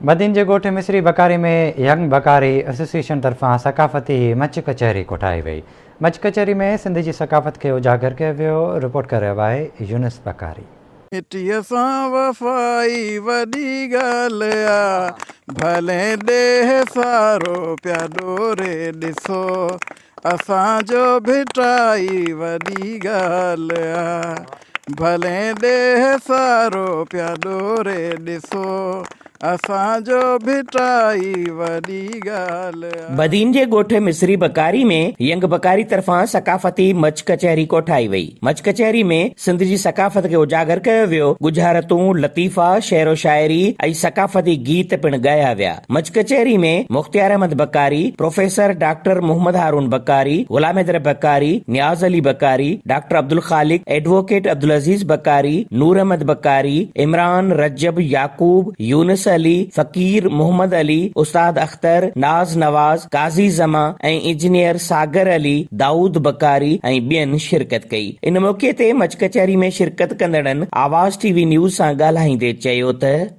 بدين جي ڳوٺ مصري Bakari ۾ young Bakari association طرفان ثقافتي مچ ڪچهري ڪوٺائي وئي. مچ ڪچهري ۾ سنڌ جي ثقافت کي اجاگر ڪيو ويو، رپورٽ ڪري رهيو آهي يونس بڪاري. مٽيء سان وفائي وڏي ڳالهه آ، ڀلين ڏيهه سارو پيا ڏوري ڏسو، اسان جو ڀٽائي وڏي ڳالهه آ، ڀلين ڏيهه سارو پيا ڏوري ڏسو، اسان جو ڀٽائي وڏي ڳالهه آ. بدين جي ڳوٺ مصري بڪاري ۾ ينگ بڪاري طرفان ثقافتي مچ ڪچهري ڪوٺائي وئي. مچ ڪچهري ۾ سنڌ جي ثقافت کي اجاگر ڪيو ويو، ڳجهارتون، لطيفا، شعر و شاعري ۽ ثقافتي گيت پڻ ڳايا ويا. مچ ڪچهري ۾ Mukhtiar Ahmed Bakari, professor doctor Muhammad Haroon Bakari, Ghulam Haider Bakari, Niaz Ali Bakari, doctor Abdul Khaliq, advocate Abdul Aziz Bakari, Noor Ahmed Bakari, Imran, Rajab, Yaqoob, Younis Ali, Faqir Muhammad Ali, Ustad Akhtar, Naz Nawaz, Qazi Zaman ۽ engineer Sagar Ali, Dawood Bakari ۽ ٻين شرڪت ڪئي. ان موقعي تي مچ ڪچهري ۾ شرڪت ڪندڙن آواز ٽي V news سان ڳالهائيندي چيو ته.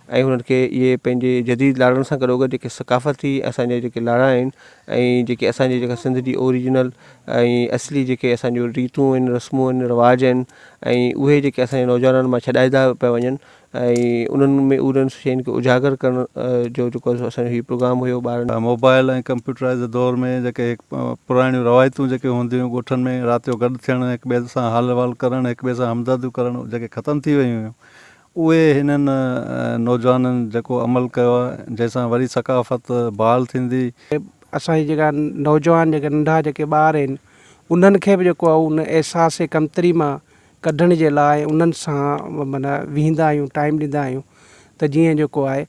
۽ انهن کي اهي پنهنجي جديد لاڙن سان گڏوگڏ جيڪي ثقافتي اسان جا جيڪي لاڙا آهن ۽ جيڪي اسان جي جيڪا سنڌ جي اوريجنل ۽ اصلي جيڪي اسان جون ريتون آهن رسمون آهن رواج آهن ۽ اهي جيڪي اسان جي نوجوانن مان ڇڏائيندا پيا وڃن ۽ انهن ۾ انهن شين کي اجاگر ڪرڻ جو جيڪو اسان جو هي پروگرام هيو ٻارن موبائل ۽ ڪمپيوٽرائيز دور ۾ جيڪي پراڻيون روايتون جيڪي هونديون هيون ڳوٺن ۾ رات جو گڏ ٿيڻ هڪ ٻئي سان حال احوال ڪرڻ هڪ ٻئي سان همدرديون ڪرڻ جيڪي ختم ٿي ويون هيون اهي هنن نوجوانن جيڪو عمل ڪيو آهي جنهن سان وري ثقافت بحال ٿيندي. اسان جي جيڪا نوجوان جيڪي ننڍا جيڪي ٻار آهن انهن کي به جيڪو آهي ان احساس ڪمتري مان ڪڍڻ جي لاء انهن سان معنيٰ ويهندا آهيون ٽائيم ڏيندا آهيون ته جيئن جيڪو آهي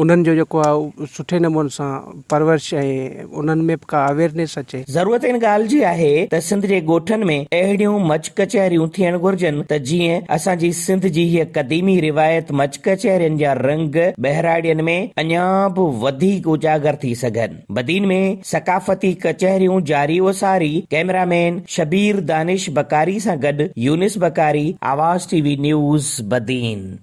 انهن جو جيڪو آهي سٺي نموني سان پرورش ۽ انهن ۾ به ڪا اويرنيس اچي. ضرورت ان ڳالهه جي آهي ته سنڌ جي ڳوٺن ۾ اهڙيون مچ ڪچهريون ٿيڻ گهرجن ته جيئن اسان جي سنڌ جي هيء قديمي روايت مچ ڪچهرين جا رنگ ٻهراڙين ۾ اڃا به وڌيڪ اجاگر ٿي سگهن. بدين ۾ ثقافتي ڪچهريون جاري و ساري، ڪئميرا مين شبير دانش بڪاري سان گڏ Younis Bakari, Awaz T V news, Badin.